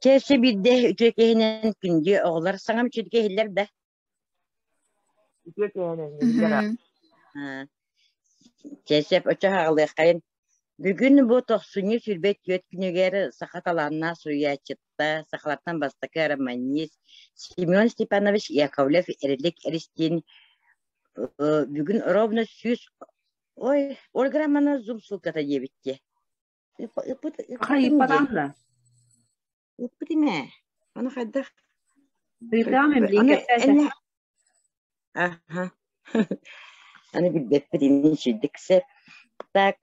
Чэ, өссө биирдэ үтүө киһинэн күндү оҕолор саҥам үчүгэй иһиллэр да? Үтүө киһинэн иһиллэр. Аа, Чэ, сөп, оччо аҕалыаххайын. Бүгүн бу тохсунньу 24 күнүгэр саха талааннаах суруйааччыта, сахалартан бастакы романист Семен Степанович Яковлев Эрилик Эристиин бүгүн ровно 100 Ой, Ольга Романовна зум ссылката диэбиттии. Ыппыт Хайыппатаҕым дии. да. Ыппытым ээ. Ону хайдах? Ыйытаҕым эмилиин Аны кэпсээсэ. эн Аха. Аны билбэппит иннин сирдик сеп. Так,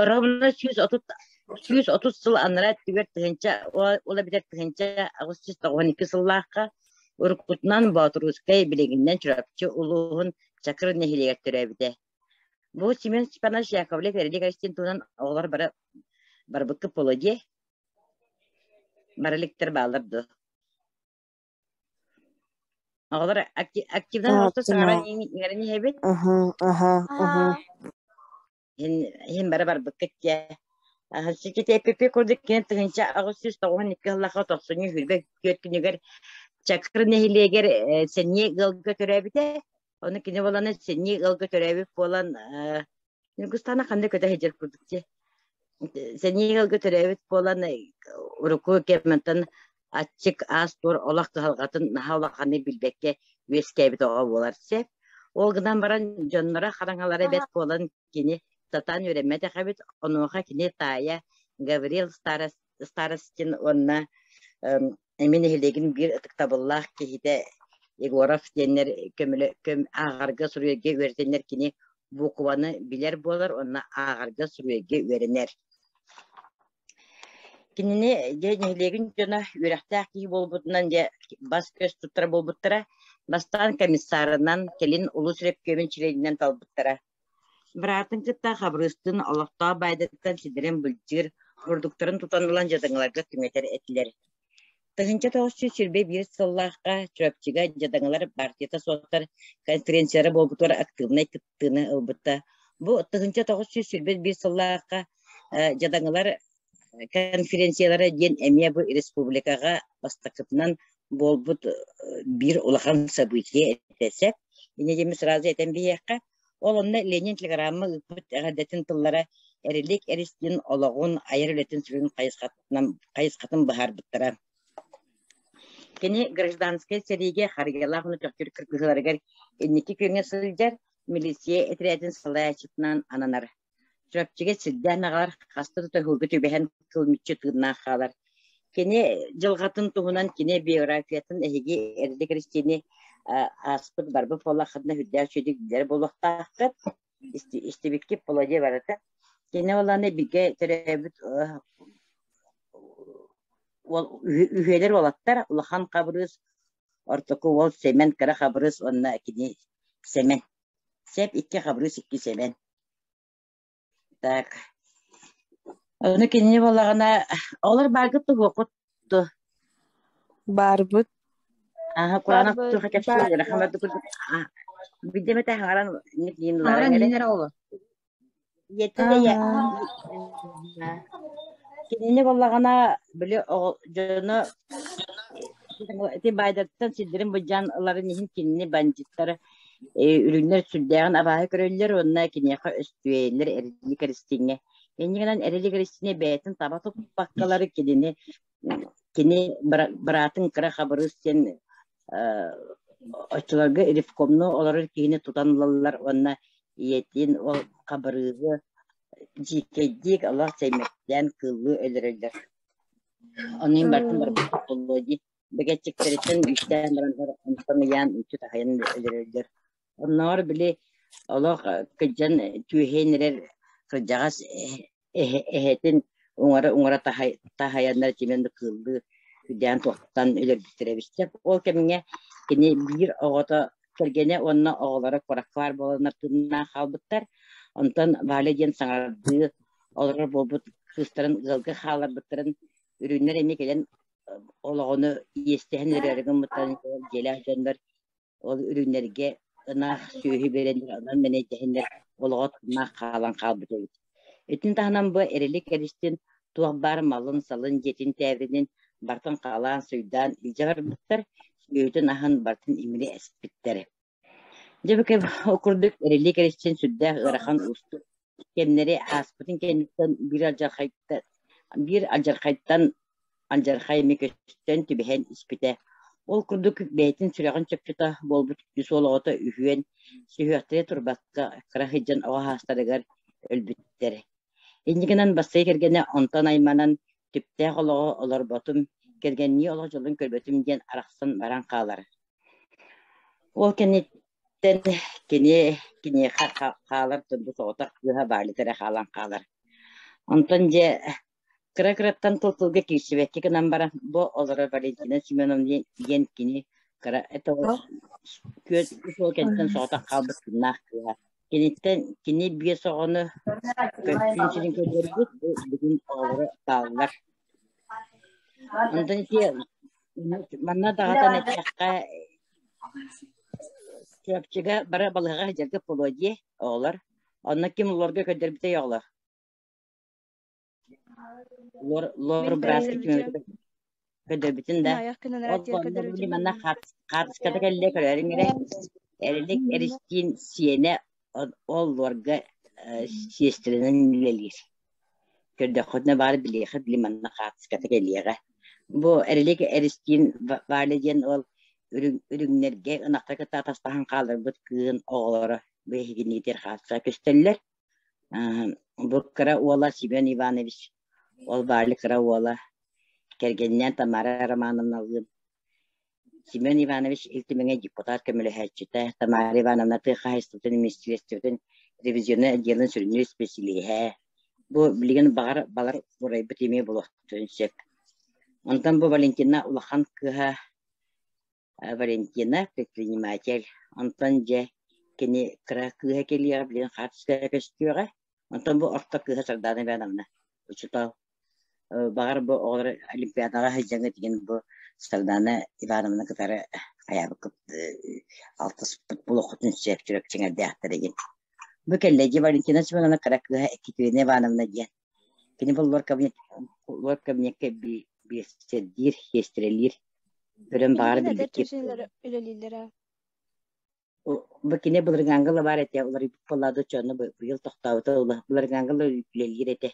ровно 130 сыл анараа өттүгэр тыһыынча ол эбэтэр 1892 сыллаахха уруккутунан Боотурусскай билигиннэн Чурапчы улууһун Чакыр нэһилиэгэр төрөөбүтэ. Бу Семен Степанович Яковлев Эрилик Эристиин туһунан оҕолор бары барбыкка буолуо дии. Бара иликтэр бааллар дуо? Оҕолор активно оҕолор саҥаран иҥэрэн иһэбит. Иһин бары барбыккыт дии. Ситиппиппи курдук кини 1892 сыллаахха тохсунньу 24 күнүгэр Чакыр нэһилиэгэр сэниэ ыалга төрөөбүтэ. Ону кини буолан сэниэ ыалга төрөөбүт буолан Ньургустаана ханна көтө сылдьар курдук дии. Сэниэ ыалга төрөөбүт буолан урукку кэмтэн аччык аас-туор олох кыһалҕатын наһаа улаханнык билбэккэ үөскээбит оҕо буолар сөп. Ол гынан баран дьонноро хараҥалара бэрт буолан кини сатаан үөрэммэтэх эбит. Онуоха кини таайа Гаврил Старостин уонна эмиэ нэһилиэгин биир ытыктабыллаах киһитэ Егоров диэннэр көмөлө ааҕарга суруйарга үөрэтэннэр кини буукубаны билэр буолар уонна ааҕарга суруйарга үөрэнэр. Кинини дьэ нэһилиэгин дьоно үөрэхтээх киһи буолбутунан дьэ бас-көс туттара буолбуттара. Бастаан комиссарынан, кэлин улуус ревкомун чилиэнинэн талбыттара. Быраатын кытта Хабырыыстыын олохтоох баайдартан сидэрин былдьыыр, бурдуктарын тутан ылан дьадаҥыларга түҥэтэр этилэр. 1921 сыллаахха Чурапчыга дьадаҥылар партията суохтар конференциялара буолбутугар актыыбынай кыттыыны ылбыта. Бу 1921 сыллаахха дьадаҥылар конференциялара диэн эмиэ бу республикаҕа бастакытынан буолбут биир улахан событие этэ сөп. Инньэ диэн сразу этэн биһиэхэ. Ол онно Ленин телеграмма ыыппыт эҕэрдэтин тыллара Эрилик Эристиин олоҕун, айар үлэтин сүрүн хайысхатын быһаарбыттара. Кини гражданскай сэриигэ Харыйалаах уонна Чөхтүр кыргыһыыларыгар инники күөҥҥэ сылдьар милиция этэрээтин салайааччытынан ананар. Чурапчыга сирдээн аҕалар хаста да тоһуурга түбэһэн кыл мүччү тыыннаах хаалар. Кини дьылҕатын туһунан кини биографиятын эһиги эрдэ Кристини ааспыт барбыт буоллаххытына үрдээх үчүгэйдик билэр буолуохтааххыт. Истибиккит Володя барыта. Кини оланы бигэ төрөөбүт үһүөлэр уолаттар улахан Хабырыыс, ортоку уол Сэмэн, кыра Хабырыыс уонна кини Сэмэн. Сэп икки Хабырыыс икки Сэмэн. Так. Ону кинини буоллаҕына, олор бааргыт туһуоххут дуо? Баарбыт. Аха, кураанах туха кэпсиир хамар курдук бидемете хаҥаран ник иин Хаҥаран ыларан эрэ. иин эрэ оҕо. Ийэтин да Кинини буоллаҕына, били оҕо дьоно ити баайдартан сирдэрин былдьаан ыларын иһин кинини бандьыттар үрүҥнэр сүрдээҕин абааһы көрөллөр уонна киниэхэ өстүөйэллэр Эрили Кэристиҥҥэ. Инньэ гынан Эрили Кэристиҥҥэ бэйэтин таба туппаккалары кинини кини быраатын Кыра Хабырыыс диэн оччолорго ревкомну олорор киһини тутан ылаллар уонна ийэтин ол Хабырыыһы дьиикэйдиик олох сэймэктээн кыыллыы өлөрөллөр. Ону иһин барытын барбыт буолуо дии. Бэгэччиктэриттэн үүттээн баран онтон ыйаан үнтү таһыйан өлөрөллөр. Оннооҕор били олох кырдьан түөһэйэн эрэр кырдьаҕас эһэтин уҥара-уҥара таһайаннар кимэн да кыыллыы үрдээн туохтан өлөрбүттэрэ эбиттэр. Ол кэмҥэ кини биир оҕото кэргэнэ уонна оҕолоро куоракка баар буоланнар тыыннаах хаалбыттар. Онтон Валя диэн саҥардыы олорор буолбут кыыстарын ыалга хаалларбыттарын үрүҥнэр эмиэ кэлэн олоҕуну иэстэһэн өлөрөөрү гыммыттарын дьиэлээх дьоннор ол үрүҥнэргэ ынах сүөһү биэрэннэр онон мэнэйдэһиннэр олоҕо тыыннаах хаалан хаалбыт эбит. Итини таһынан бу Эрилик Эристин Туох баар малын-салын, дьиэтин тээбиринин барытын хаалаан-суйдаан илдьэ барбыттар, сүөһүтүн аһын барытын имири эспиттэр. Дьэ бу ол курдук эрэллии кэрисчэн сүрдээх ыарахан уустук кэмнэри ааспытын кэнниттэн биир алдьархайтан биир алдьархайтан алдьархай эмиэ көстөн түбэһэн испитэ. Ол курдук бэйэтин сүрэҕин чопчута буолбут үс уол оҕото үһүөн сүһүөхтэрэ турбакка кыра сылдьан оҕо саастарыгар өлбүттэр. Инньэ гынан бастакы кэргэнэ онтон айманан түптээх олоҕу олорботум, кэргэннии олох дьолун көрбөтүм диэн арахсан баран хаалар. Ол кэнниттэн кини киниэхэ хаалар турбут соҕотох кыыһа Валята эрэ хаалан хаалар. Онтон дьэ кыра-кыраттан тыл-тылга киирсибэккэ гынан баран, бу олорор Валентина Семеновна диэн кини кыра это күөт ол кэнниттэн соҕотох хаалбыт тыыннаах кыыһа. Киниттэн кини биэс оҕону күн сирин көрдөрбүт, бу бүгүн оҕолоро бааллар. Онтон ити манна даҕатан эттэххэ, Чурапчыга бары балыыһаҕа сылдьарга буолуо дии оҕолор. Онно ким лорга көрдөрбүтэй оҕолор? Лор, лор бырааска ким көрдөрбүтүн да. Ол онно били манна хаартыската кэллэ көрөөрүҥ эрэ. Эрилик Эристиин сиэнэ ол лорга сиэстэрэнэн үлэлиир. Көрдөххүтүнэ баар билиэхэ били манна хаартыската кэлиэҕэ. Бу Эрилик Эристиин Валя диэн ол үрүҥнэргэ ынахтары кытта атастаһан хаалларбыт кыыһын оҕолоро бу эһигинниитигэр хаартыскаҕа көстөллөр. Бу кыра уола Семен Иванович, ол Валя кыра уола кэргэнинээн Тамара Романовналыын Семен Иванович Ил Түмэҥҥэ депутат көмөлөһөөччүтэ, Тамара Ивановна тыа хаһаайыстыбатын министиэристибэтин ревизионнай отделын сүрүннүүр исписэлииһэ. Бу билигин баҕар балар бурайбыт эмиэ буолуохтарын сөп. Онтон бу Валентина улахан кыыһа Валентина предприниматель. Онтон дьэ кини кыра кыыһа кэлиэҕэ билигин хаартыскаҕа көстүөҕэ. Онтон бу орто кыыһа Сардаана Ивановна учуутал. Баҕар бу оҕолор Олимпиадаҕа сылдьаҥҥыт игин бу Сардаана Ивановна кытары хайаабыккыт алтыспыт буолуоххутун сөп чүрэпчиҥэрдээхтэр игин. Бу кэллэ дии Валентина Семеновна кыра кыыһа Екатерина Ивановна диэн. Кини бу лор кабинет лор кабинекка биэсэрдиир, сиэстэрэлиир. Көрөн баҕар Билигин эдэр билбиккит. чеченнэр үлэлииллэрэ. Бу кини былырыҥҥа баар этэ, уларыйбыт буоллаҕа дьону быйыл тохтообута былырыҥҥа үлэлиир этэ.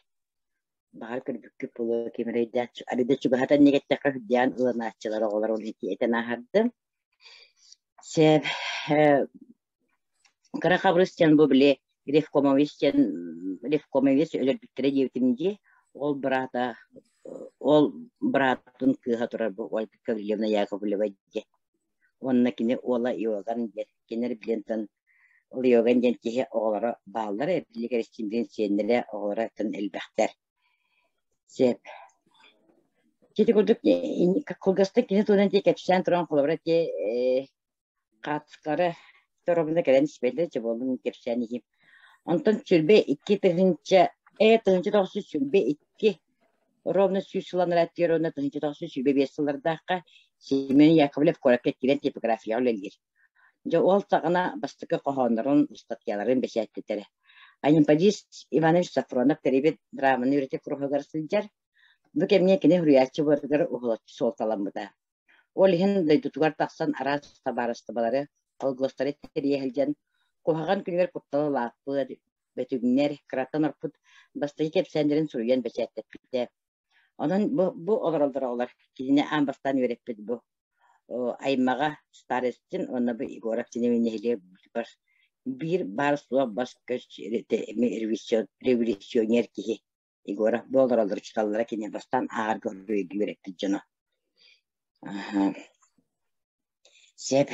Баҕар көрбүккүт буолуо ким эрэйдээх арыйда чугаһатан ньэгэттэххэ үрдээн ылынааччылар оҕолор ол ити этэн аһардым. Сөп кыра хабырыс диэн бу били Ревкомович диэн Ревкомович өлөрбүттэрэ диэбитим дии. Ол быраата ол быраатын кыыһа турар бу Ольга Гаврильевна Яковлева диэн. Уонна кини уола Иоганн диэн. Кинилэр билентэн ол Иоганн диэн киһи оҕолоро бааллар, эбили кэристиин сиэннэрэ оҕолоро тын элбэхтэр. Сөп. Ити курдук кылгастык кини туһунан дии кэпсээн туран холобура ити хаатыскалара торобуна кэлэн испэтэ чэ буоллун кэпсээн иһиим. Онтон 22 тыһыынча 1922 ровно 100 сылан ырааттыгар уонна 1925 сыллардаахха Семен Яковлев куоракка киирэн типографияҕа үлэлиир. Дьэ ол саҕана бастакы хоһооннорун, ыстатыйаларын бэчээттэтэрэ. Анемподист Иванович Софронов тэрийбит драманы үөрэтэр куруһугар сылдьар. Бу кэмҥэ кини суруйааччы буоларыгар уһулуччу суолталаммыта. Ол иһин дойдутугар тахсан араас табаарыстыбалары, холкуостары тэрийэ сылдьан, куһаҕан күнүгэр куттала улааппыт, бөтүҥнэр, кыраттан орпут бастакы кэпсээннэрин суруйан бэчээттэппитэ. Онон бу олороллор оҕолор кинини аан бастаан үөрэппит бу аймаҕа Старостин уонна бу Егоров диэн нэһилиэк биир баар-суох бас-көс революционер киһи Егоров бу олороллор учууталлара кини бастаан ааҕарга үөрэппит дьоно. Сөп.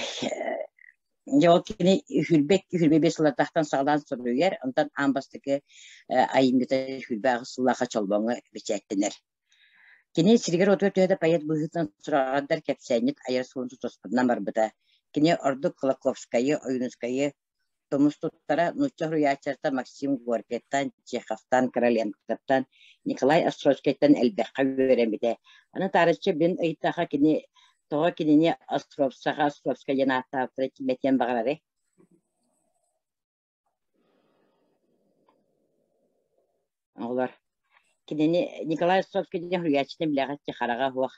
Дьэ ол кини 22-25 сыллартан саҕалаан суруйар, онтон аан бастакы айымньыта 28 сыллаахха Чолбоҥҥо бэчээттэнэр. Кини сиригэр-уотугар төһө да поэт быһыытынан сураҕырдар кэпсээнньит айар суолун тутуспутунан барбыта. Кини ордук Кулаковскайы, Ойуунускайы тумус туттара нуучча суруйааччыларыттан Максим Горькайтан, Чеховтан, Короленкоттан, Николай Островскайтан элбэххэ үөрэммитэ. Аны таарыччы мин ыйыттахха кини тоҕо кинини Островсаха Островскай диэн ааттаабыттара кимэтиэн баҕарарый? Оҕолор. Кинини Николай Островский диэн суруйааччыны билэҕит хараҕа суох.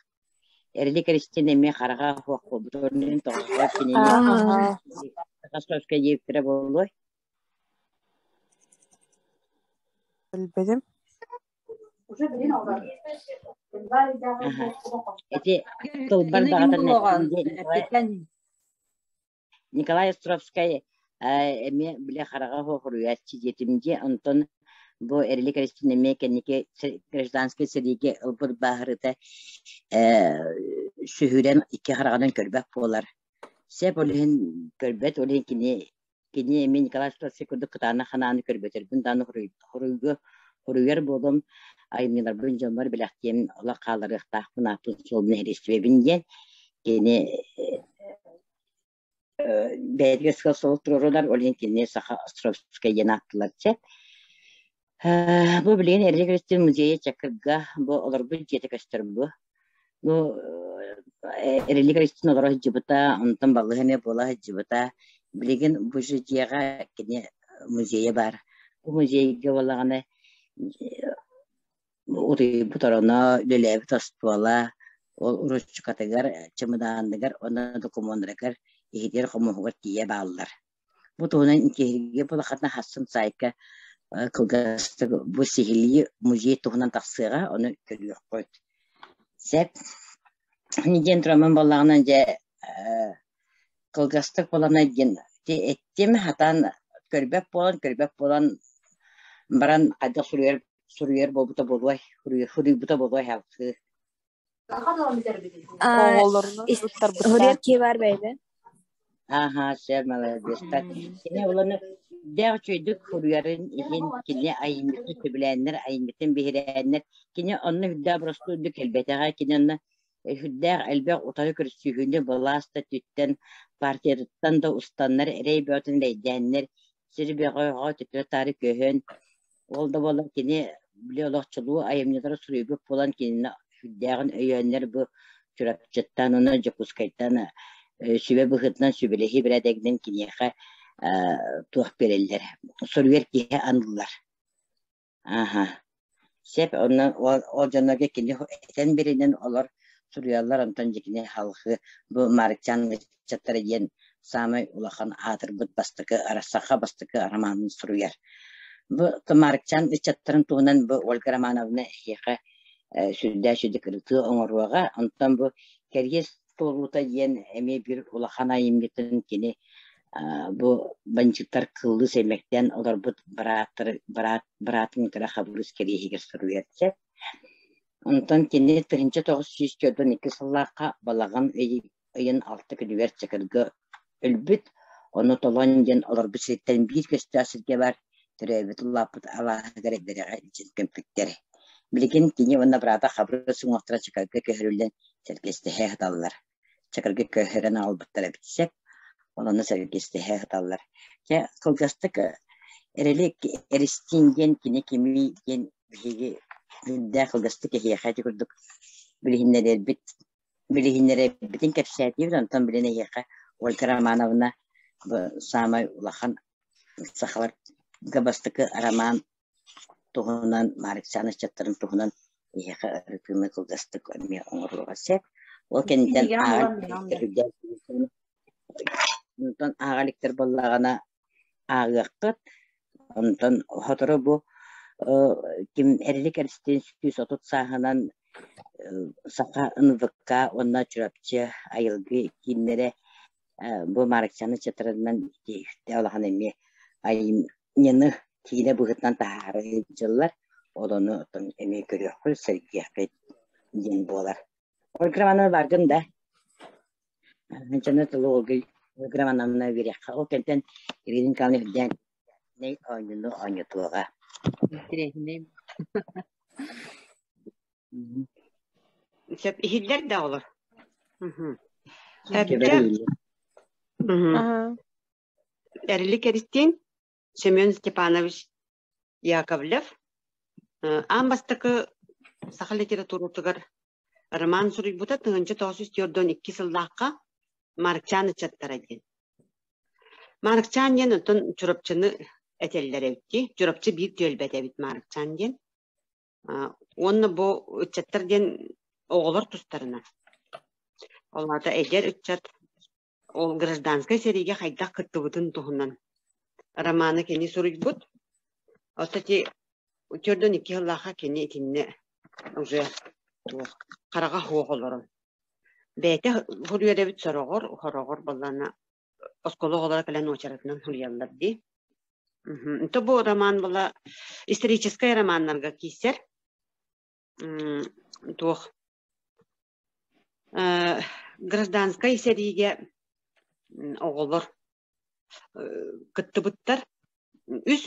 Эрили Кристин эмиэ хараҕа суох буолбут. Онон тоҕо кинини Островскай диэбиттэрэ буолуой? Билбэтим. Ити тылбар даҕатан Николай Островскай эмиэ били хараҕа суох уруйааччы диэтим дии, онтон бу Эрилик Эристиин эмиэ кэнники гражданскай сэриигэ ылбыт бааһырыыта сүһүрэн икки хараҕынан көрбөт буолар. Сөп ол иһин көрбөт, ол иһин кини кини эмиэ Николай Островскай курдук кытаанах ханааны көрбөтөрбүн даҕаны хоруйга хоруйар буолуом, айымньыларбын дьоммор бэлэхтиэм, олох хаалларыахтаахпын, ааппын суолбун иһиристибэбин диэн кини бэйэтигэр сыал-суол туруорунар, ол иһин кинини Саха Островскай диэн ааттыылар чэ. Бу билигин Эрилик Эристиин музейа Чакырга бу олорбут дьиэтэ көстөр бу. Бу Эрилик Эристиин олоро сылдьыбыта, онтон балыыһа эмиэ буола сылдьыбыта. Билигин бу же дьиэҕэ кини музейа баар. Бу музейга буоллаҕына Утуйбут ороно, үлэлээбит остуола, ол уруучукатыгар, чымыдааныгар уонна докумуоннарыгар иһитигэр хомуһугар тиийэ бааллар. Бу туһунан киһиргии булахатына хассын саайка кылгастык бу сиһилии музей туһунан тахсыаҕа, ону көрүөххүт. Сөп. Диэн тураммын буоллаҕына дьэ кылгастык буолана диэн эттим, хатан көрбөт буолан, көрбөт буолан баран хайдах суруйар суруйар буолбута буолуой, суруйбута буолуой халкыы. Оҕолорунан Суруйар киһи баар бэйэтэ. Аха, сэр маладьыастар. Кини уланы дээх үчүгэйдик суруйарын иһин кини айымньытын сөбүлээннэр, айымньытын биһирээннэр, кини онно үрдээх боростуойдук кэлбэтэҕэ, кини онно сүрдээх элбэх утары көрсүһүүнү былаас да өттүттэн, партиятыттан да устаннар, эрэй бөҕөтүн эрэйдээннэр, сир бөҕөҕө төттөрү-таары көһөн, ол да буоллар кини били олохчулуу айымньылары суруйбут буолан кинини сүрдээҕин өйөөннөр бу Чурапчыттан уонна Дьокуускайтан сүбэ быһыытынан сүбэлэһии бэрээдэгинэн киниэхэ туох биэрэллэр, суруйар киһи аныыллар. Аха. Сөп, онно ол, ол дьоннорго кини этэн биэринэн олор суруйаллар, онтон дьэ кини халҕыы бу Марыкчаан ыччаттара диэн саамай улахан аатырбыт бастакы саха бастакы романын суруйар. Бу Марыкчаан ыччаттарын туһунан бу Ольга Романовна эһиэхэ сүрдээх сүдү ырытыы оҥоруоҕа. Онтон бу Кэриэс туолуута диэн эмиэ биир улахан айымньытын кини бу бандьыыттар кыллыы сэмэктээн олорбут бырааттары быраат быраатын кыра Хабырыыс кэриэһигэр суруйар сөп. Онтон кини 1942 сыллаахха балаҕан ыйын алта күнүгэр Чакырга өлбүт. Ону Толон диэн олорбут сириттэн биир көстөөх сиргэ бар төрөөбүт улааппыт алааһыгар Бэрэҕэ илдьэн көмпүттэр. Билигин кини уонна быраата Хабырыыс уҥуохтара Чакырга көһөрүллэн сэргэстэһэ сыталлар. Чакырга көһөрөн аҕалбыттар эбит сөп. Онно сэргэстэһэ сыталлар. Дьэ, кылгастык Эрили Эристиин диэн кини кимий диэн биһиги үрдээх кылгастык эһиэхэ ити курдук билиһиннэрэрбит билиһиннэрэрбитин кэпсээтибит. Онтон билин эһиэхэ Ольга Романовна бу саамай улахан сахаларга бастакы роман туһунан Мариксян ыччаттарын туһунан эһиэхэ ырытыыны кылгастык эмиэ оҥоруоҕа сөп. Ол кэнниттэн онтон ааҕа иликтэр буоллаҕына ааҕыаххыт. Онтон сотору бу ким Эрилик Эристиин 130 сааһынан Саха НВК уонна Чурапчы айылгы кииннэрэ бу Мариксян ыччаттарынан улахан эмиэ айымньыны киинэ быһыытынан таһаара сылдьаллар. Ол ону оттон эмиэ көрүөххүт, сэргиэххит диэн буолар. Ольга Романовна баргын да? Дьоно тылы Ольга Ольга Романовна үөрэххэ. Ол кэнтэн Ирина Николаевна үрдээн оонньууну оонньотуоҕа. Интэриэһинэй. Сөп иһиллэр да олор. Эбдэ Эрилик Эристиин Семен Степанович Яковлев аан бастакы саха литературатыгар роман суруйбута 1942 сыллаахха Маркчаан ыччаттара диэн. Маркчаан диэн оттон Чурапчыны этэллэр эбит дии. Чурапчы биир түөлбэтэ эбит Маркчаан диэн. Уонна бу ыччаттар диэн оҕолор тустарынан. Ол аата эдэр ыччат ол гражданскай сэриигэ хайдах кыттыбытын туһунан романы кини суруйбут. Оттон ити төрдөн икки сыллаахха кини итиннэ уже туох хараҕа суох олорон. Бэйэтэ суруйар эбит сороҕор, хороҕор буоллаҕына оскуола оҕолоро кэлэн уочаратынан суруйаллар дии. То бу роман была историческай романнарга киирсэр. Туох гражданскай сэриигэ оҕолор кыттыбыттар. Үс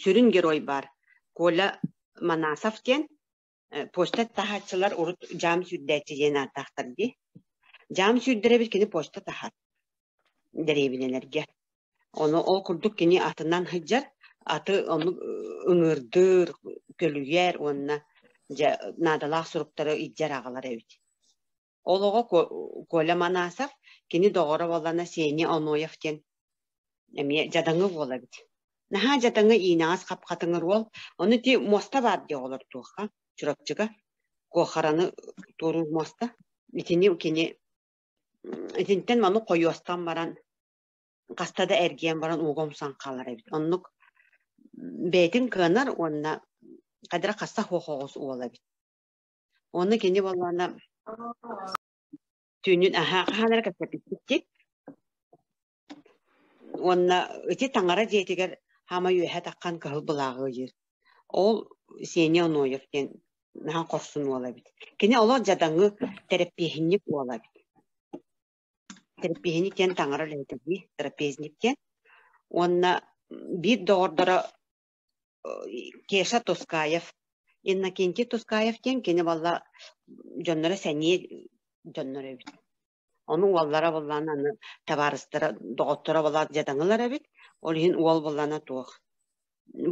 сүрүн герой баар. Коля Манасов диэн почта таһааччылар урут дьаам сүүрдээччи диэн ааттаахтар дии. Дьаам сүүрдэрэбит кини почта таһар дэриэбинэлэргэ. Ону ол курдук кини атынан сылдьар, аты оннук ыҥырдыыр, көлүйэр уонна дьэ наадалаах суруктары илдьэр аҕалар эбит. Ол оҕо Коля Манасов, кини доҕоро буоллаҕына Сеня Оноев диэн эмиэ дьадаҥы уол эбит. Наһаа дьадаҥы иинэҕэс хап-хатыҥыр уол. Ону ити муоста баар дии оҕолор туохха, Чурапчыга. Куохараны туоруур муоста. Итини кини итинтэн маны хойуостан баран хаста да эргийэн баран ууга умсан хаалар эбит. Оннук бэйэтин кыанар уонна хадара хаста суох оҕус уол эбит. Уонна кини буоллаҕына түүнүн аһаа хаһан эрэ кэпсэппиппит Уонна ити таҥара дьиэтигэр хаамай үөһэ таххан кыһыл былааҕы ыйыыр. Ол Сеня Оноев диэн наһаа хорсун уол эбит. Кини олох дьадаҥы тэрэппиэһинньик уола эбит. Тэрэппиэһинньик диэн таҥара үлэһитэ дии, трапезник диэн. Уонна биир доҕордоро Кеша Тускаев, Иннокентий Тускаев диэн кини буолла дьонноро сэниэ дьонноро эбит. Ону уоллара буоллаҕына аны табаарыстара, доҕотторо буоллаҕына дьадаҥылар эбит. Ол иһин уол буоллаҕына туох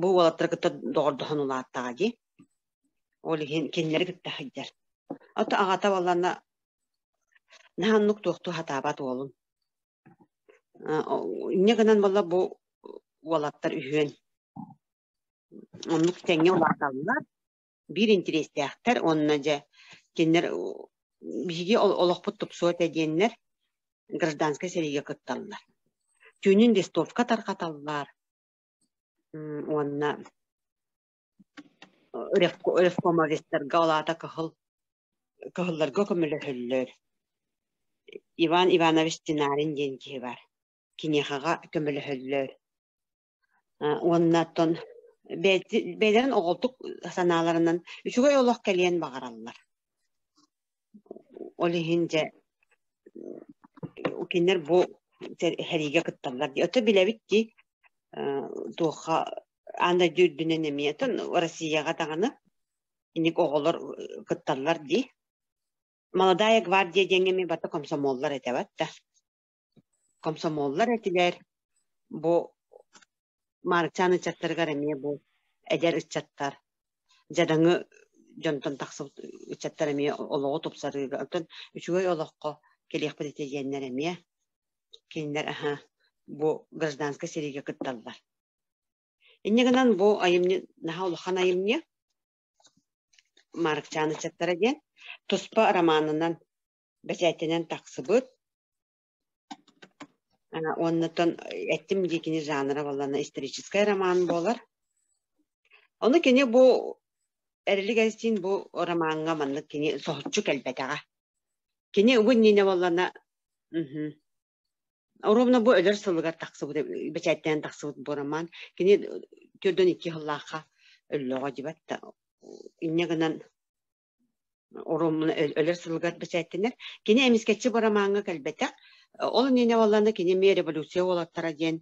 бу уолаттары кытта доҕордоһон улааттаҕа дии. Ол иһин кинилэри кытта сылдьар. Ото аҕата буоллаҕына наһаа оннук туохтуу сатаабат уолун. Инньэ гынан буолла бу уолаттар үһүөн оннук тэҥҥэ улааталлар, биир интириэстээхтэр уонна дьэ кинилэр биһиги олохпут тупсуо этэ диэннэр гражданскай сэриигэ кытталлар. Түүнүн листовка тарҕаталлар уонна ревкомовецтарга ол аата кыһыл кыһылларга көмөлөһөллөр. Иван Иванович Тинарин диэн киһи баар. Киниэхэҕэ көмөлөһөллөр. Уонна оттон бэйэлэрин оҕолтук санааларынан үчүгэй олох кэлиэн баҕараллар. Ол иһин дьэ кинилэр бу сэриигэ кытталлар дии. Оттон билэбит дии туохха аан дойду үрдүнэн эмиэ оттон Россияҕа даҕаны инник оҕолор кытталлар дии. Молодая гвардия диэҥҥэ эмиэ барыта комсомоллар этэ да. Комсомоллар этилэр. Бу Маарыкчаан ыччаттарыгар эмиэ бу эдэр ыччаттар дьадаҥы дьонтон тахсыбыт ыччаттар эмиэ олоҕу тупсарыыга, оттон үчүгэй олоххо кэлиэхпит этэ диэннэр эмиэ кинилэр аһа бу гражданскай сэриигэ кытталлар. Инньэ гынан бу айымньы наһаа улахан айымньы Маарыкчаан ыччаттара диэн туспа романынан бэчээттэнэн тахсыбыт. Уоннаттан эттим дии кини жанра буоллаҕына историческай роман буолар. Ону кини бу Эрилик Эристиин бу ромаҥҥа маннык кини соһуччу кэлбэтэҕэ. Кини бу иннинэ буоллаҕына Ровно бу өлөр сылыгар тахсыбыт, бэчээттэнэн тахсыбыт бу роман. Кини төрдөн икки сыллаахха өллөҕө дьибэт да инньэ гынан Оруобуна өлөр сылыгар бэчээттэнэр. Кини эмискэччи бу ромаҥҥа кэлбэтэх. Ол иннинэ буоллаҕына кини эмиэ революция уолаттара диэн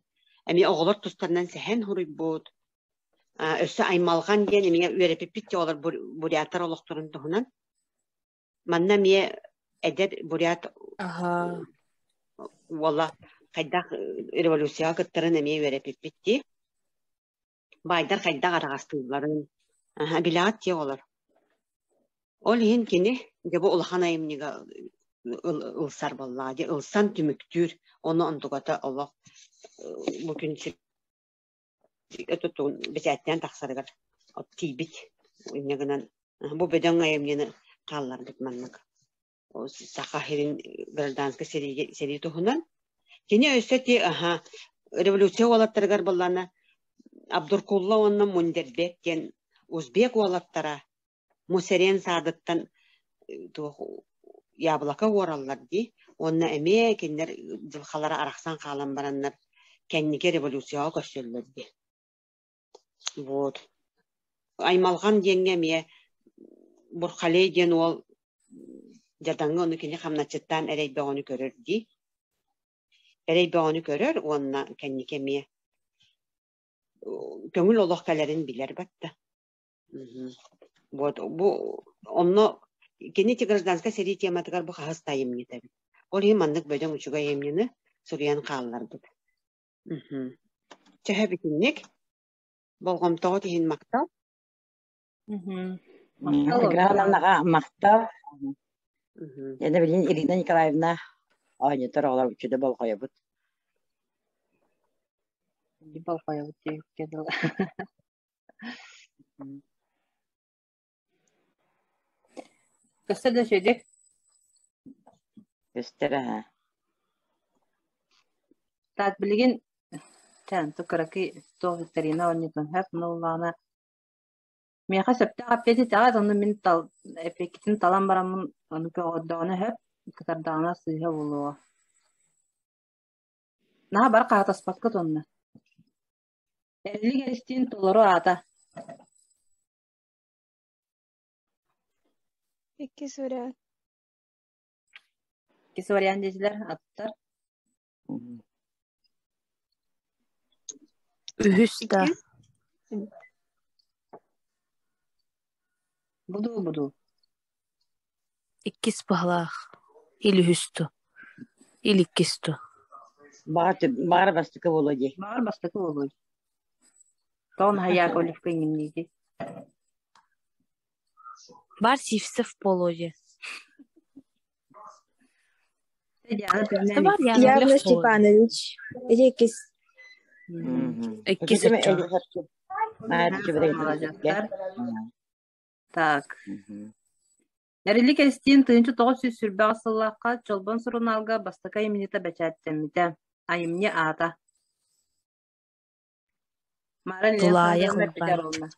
эмиэ оҕолор тустарынан сэһэн суруйбут. Өссө аймалҕан диэн эмиэ үөрэппиппит дии оҕолор буряттар олохторун туһунан. Манна эмиэ эдэр бурят уола хайдах революцияҕа кыттарын эмиэ үөрэппиппит дии. Баайдар хайдах араҕастыылларын билэҕит дии оҕолор. Ол иһин кини дьэ бу улахан айымньыга ылсар буоллаҕа дии, ылсан түмүктүүр, ону онтуката олох бу күн бэчээттээн тахсарыгар тиийбит инньэ гынан. Бу бөдөҥ айымньыны хаалларбыт маннык. Саха сирин гражданскай сэрии туһунан. Кини өссө ти аха революция уолаттарыгар быллана Абдуркулла уонна Мундербек диэн узбек уолаттара Мусерен саадыттан туох яблоко уораллар дии. Уонна эмиэ кинилэр дьылҕалара арахсан хаалан бараннар кэнники революцияҕа көрсөллөр дии. Вот. Аймалҕан диэҥҥэ эмиэ Бурхалей диэн уол дьадаҥы ону кини хамначчыттаан эрэй бөҕөнү көрөр дии. Эрэй бөҕөнү көрөр уонна кэнники эмиэ көҥүл олох кэлэрин билэр батта. Вот бу онно кини ити гражданскай сэрии тематыгар бу хаһыс да айымньыта эбит. Ол иһин маннык бөдөҥ үчүгэй айымньыны суруйан хаалларбыт. Чэһэ бүтүннүк. Болҕомтоҕут иһин махтал. Махтал махтал. Дьэ билин Ирина Николаевна оонньотор оҕолор үчүгэй болҕойобут. Болҕойобут диэбиккэ дылы. Көстөр да үчүгэйдик? Көстөр аһа. Так билигин чэ, то кыракый туох викторина оонньотон сөп, ону ыллаҕына миэхэ сөптөөх эппиэт итэҕэт, ону мин тал эппиэккитин талан бараммын ону көҕөрдөҕүнэ сөп, кытардаҕына сыыһа буолуоҕа. Наһаа бар хаһытаспаккыт уонна. Эрилик Эристиин толору аата Иккис вариант. Иккис вариант диэтилэр аттар. Үһүс да. Буду буду. Иккис баһылаах. Или үһүс ту. Или иккис ту. Баҕар бастакы буолуо дии. Баҕар бастакы буолуо. Тоҕо наһаа Яковлевка иҥинниигий? Бар Сивцев буолуо дии. Бар Яковлев Яковлев буолуо. Степанович. Ити иккис. Иккис өттө. Молодецтар. Так. Эрилик Эристиин 1928 сыллаахха Чолбон сурунаалга бастакы айымньыта бэчээттэммитэ. Айымньы аата. Мара Тулаайах Илья Петровна.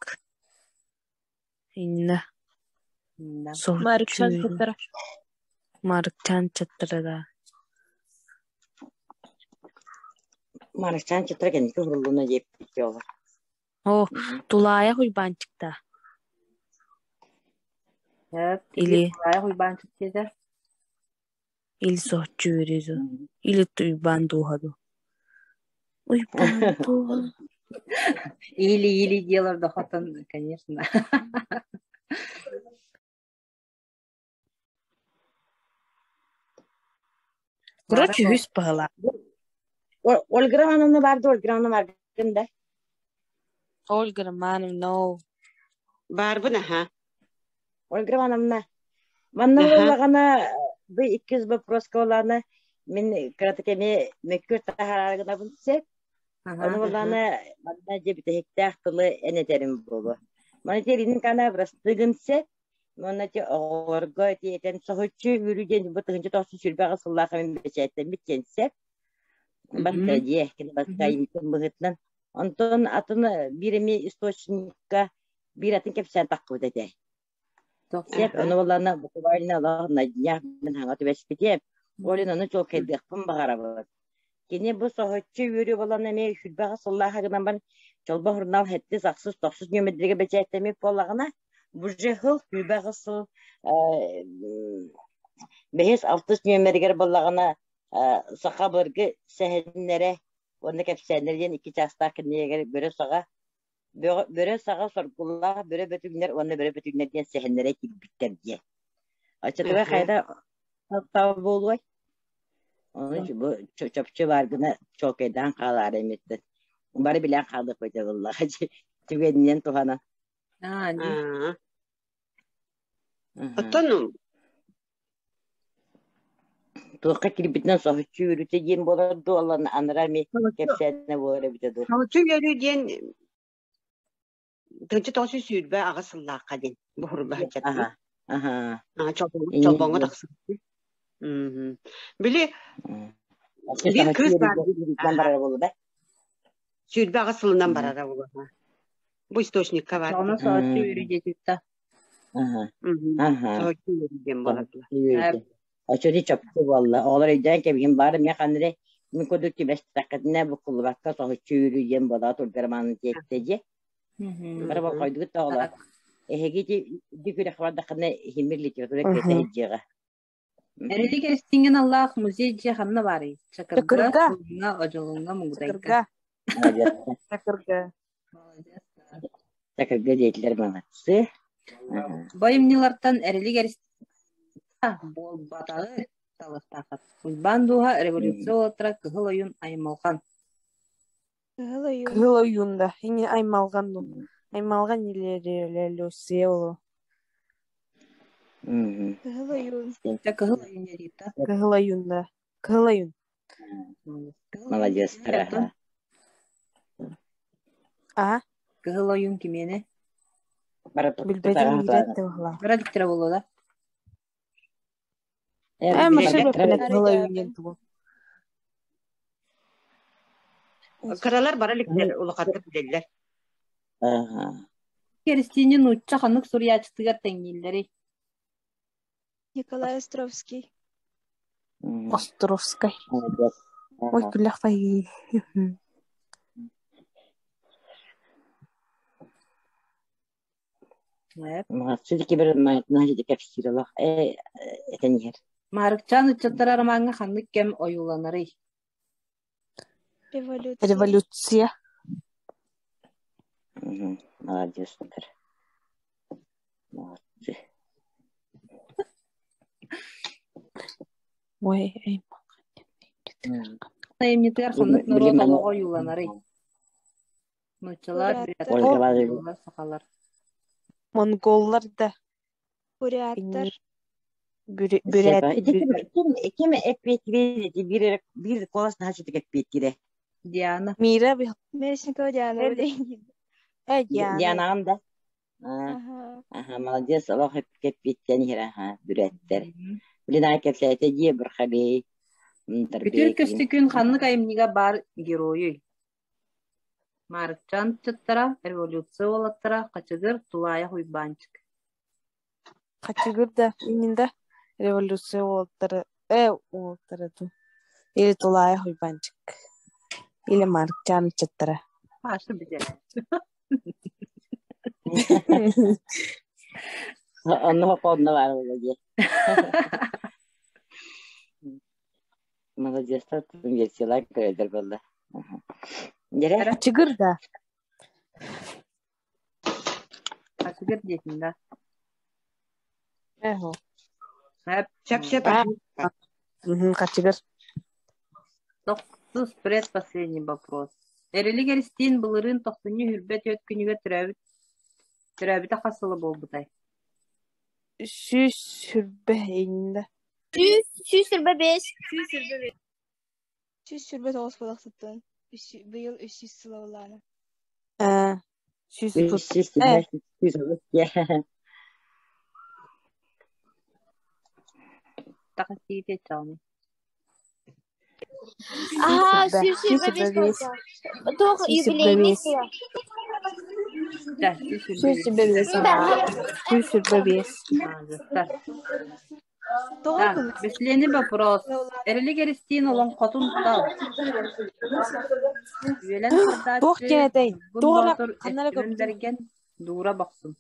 Инна. Марыкчан чаттара. Марыкчан чаттара да. Марыкчан чаттара кэнники уһуллуна диэппит оҕо. О, Тулаайах Уйбаанчыкта. Или Тулаайах Уйбаанчык диэтэ. Или соһуччу үөрүү дуу, или Уйбаан дууһа дуу. Уйбаан дууһа. Или-или делар дохотон, конечно. Короче, үһүс баһылаах. Ольга Романовна бар да, Ольга Романовна баргын да? Ольга Романовна, no. Барбын аха. Ольга Романовна, манна буоллаҕына бу иккис вопроска буоллаҕына мин кыратык эмиэ мөккүөр таһаарар гынабын сөп. Ону буоллаҕына манна дьэ бүтэһиктээх тылы эн этэрим буолуо. Маны тиэринин кана бырастыгын сөп. Уонна ити оҕолорго ити этэн соһуччу үөрүү диэн бу 1928 сыллаах мин бэчээттэммит диэн сөп. Баста дьиэ кини баста быһыытынан. Онтон атын биир эмиэ источникка биир атын кэпсээн таххыбыт этэ. Сөп, ону буоллаҕына буквально олох на днях мин хаҥа түбэспитим. Ол иһин ону чуолкайдыахпын баҕарабын. Кини бу соһуччу үөрүү буолан эмиэ 28 сыллааҕы гынан баран Чолбон сурунаал сэттис, ахсыс, тохсус нүөмэрдэргэ бэчээттэммит буоллаҕына, бу же сыл 28 сыл бэһис, алтыс нүөмэригэр буоллаҕына саха былыргы сэһэннэрэ уонна кэпсээннэрэ диэн икки чаастаах кинигэр бөрө саҕа Бөрө саҕа соргулаах бөрө бөтүҥнэр уонна бөрө бөтүҥнэр диэн сэһэннэрэ киирбиттэр диэн. Оччотугар хайда таптал буолуой? Ону бу чопчу баар гына чуолкайдаан хаалаары эмиттэн. Бары билэн хаалыахпыт буоллаҕа түгэнинэн туһанан. Аа, Оттон Туохха киирбитинэн соһуччу үөрүүтэ диэн буолар дуо, анараа эмиэ кэпсээнэ буолар эбитэ дуу. Соһуччу үөрүү диэн 1928 сыллаахха диэн буһурулла сылдьар. Аха. Аха. Чолбоҥҥо тахсыбыт. Били биир кыыс баар. Барара буолла да? 28 сылынан барара буолла. Бу источникка бар. Ону соһуччу үөрүү диэтиттэ. Соһуччу үөрүү диэн буолар. Оччону чопчу буолла. Оҕолор өйдөөн кэбиһин баар эмиэ ханнык мин курдук түбэстэххитинэ буккуллубакка соһуччу үөрүү диэн буола турдар мааны диэттэ дьиэ. Бары болҕойдугут да оҕолор. Эһиги ити күрэх бардаххына иһимир литература киэтэ дьиэҕэ. Эрили Кэстиҥин аллаах музей дьиэ ханна баарый? Чакырга, Сылгыҥа, Одьулуҥҥа, Мугудайга. Чакырга. Чакырга диэтилэр молодцы. Бу айымньылартан Эрилик Эристиин буолбатаҕы талыахтааххыт. Уйбаан Дууһа революция уолаттара Кыһыл Ойуун аймалҕан. Кыһыл Ойуун. Кыһыл Ойуун да, ини аймалҕан дуу. Аймалҕан или революция олу. Кыһыл Ойуун. Дьэ Кыһыл Ойуун диэтэ. Кыһыл Ойуун да. Кыһыл Ойуун. Молодецтар аха. Аа? Кыһыл Ойуун кимиэнэ? Билбэтим иирээт да быһылаах. Бара диктора буолуо да? Ээ, машина Кыһыл Ойуун диэн тугу? Кыралар бара иликтэр, улахаттар билэллэр. Кэристиини нуучча ханнык суруйааччытыгар тэҥнииллэрий? Николай Островский. Островскай. Ой, күлэх файы. Все-таки бір кэпсиир этэн иһэр. Маарыкчаан ыччаттара ромаҥҥа ханнык кэм ойууланарый? Революция. Революция. Молодецтар. Молодцы. Ой, эй. Айымньытыгар ханнык норуот олоҕо ойууланарый? Нууччалар, буряттар, сахалар. Монголлар да. Буряттар. Бүрээт. Ким эппиэттиир биир биир куолас наһаа эппиэттиирэ. Диана. Мира Местникова Диана. Э, Диана. Дианаҕын да? Аха, молодец, олох эппиэттэн иһэр аха, бүрээттэр. Блин, ай кэпсээтэ дии Бурхабей. Күтүр көстүкүн ханнык айымньыга баар геройуй? Маарыкчаан ыччаттара, революция уолаттара, Хачыгыр, Тулаайах Уйбаанчык. Хачыгыр да, иннин да, революция уолаттара, уолаттара дуу. Или Тулаайах Уйбаанчык. Или Маарыкчаан ыччаттара. Паша билэр. Онно онно баар буолла дии. Молодецтар версиялар көрөдөр буолла. Дьэрэ? Хачыгыр да. Хачыгыр диэтин да. Эхо. Сөп-сөп. Хачыгыр. Тохсус предпоследний вопрос. Эрилик Эристиин былырыын тохсунньу үрбэт үөт күнүгэр төрөөбүт төрөөбүтэ хас сыла буолбутай? Сүүс сүрбэ иннэ. 125. 125. 129 буолахсыттан. Быйыл 300 сыла буоллаҕына. Сүүс Үс сүүс сүүс Тахасиите чаҕыный. Ага, 125 Туох юбилейный сыла. Да, Сүүс сүрбэ биэс. Сүүс сүрбэ биэс. Так, бэсилиэни вопрос. Эрилик Эристиин олоҥхотун тал. Үөлэн Туох тардааччы, диэн этэй? Ньургун Туох эрэ Боотур, ханна эрэ Эрчимэн көрбүтүм. Бэргэн, Дуура Бохсун.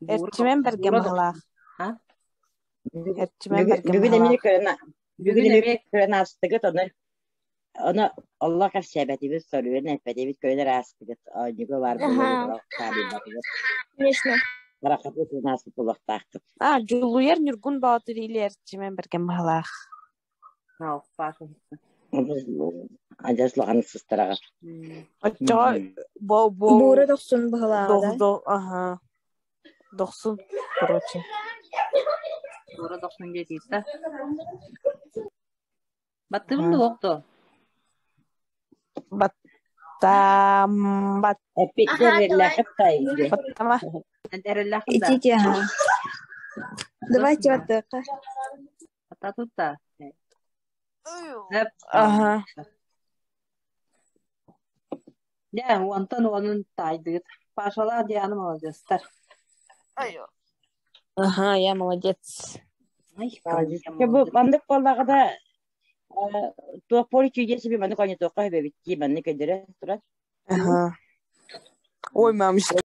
Дуура Эрчимэн Бэргэн Дуура баһылаах. А? Эрчимэн Бэргэн Бүгүн эмиэ баһылаах. көрөн бүгүн Бүгүн эмиэ эмиэ көрөн аастыгыт ону ону оллох кэпсээбэтибит соруйан эппэтибит көрөн аастыгыт оонньууга баар Ага. буолуо Конечно. Барахаты сынаасы булуохтааххыт. А, Дьулуйар Ньургун Боотур или Эрчимэн Бэргэн баһылаах. Ау, Паша. Адьас улахан сыстараҕар. Оччоҕо бо бо Буура дохсун быһылааҕа да? до аха дохсун короче. Дуура Дохсун диэтиитэ. Баттыбын да олохто. Баттаам бат Эппиттэр Ага, давай. эрэллээххит таайыы. Баттама. Эрэллээххин да? Идите, ага. Давайте Досна. вот так. Ата тутта. Эп. Ага. Дьэ, онтон уонун таайдыгыт. Пашалаах Диана молодецтар. Ага, я молодец. Ай, Молодец. я Бу молодец. маннык буоллаҕына да туох поле чудес би маннык оонньотуохха сөбөбүт дии маннык өйдөрө турар. Ага. Ой, мам,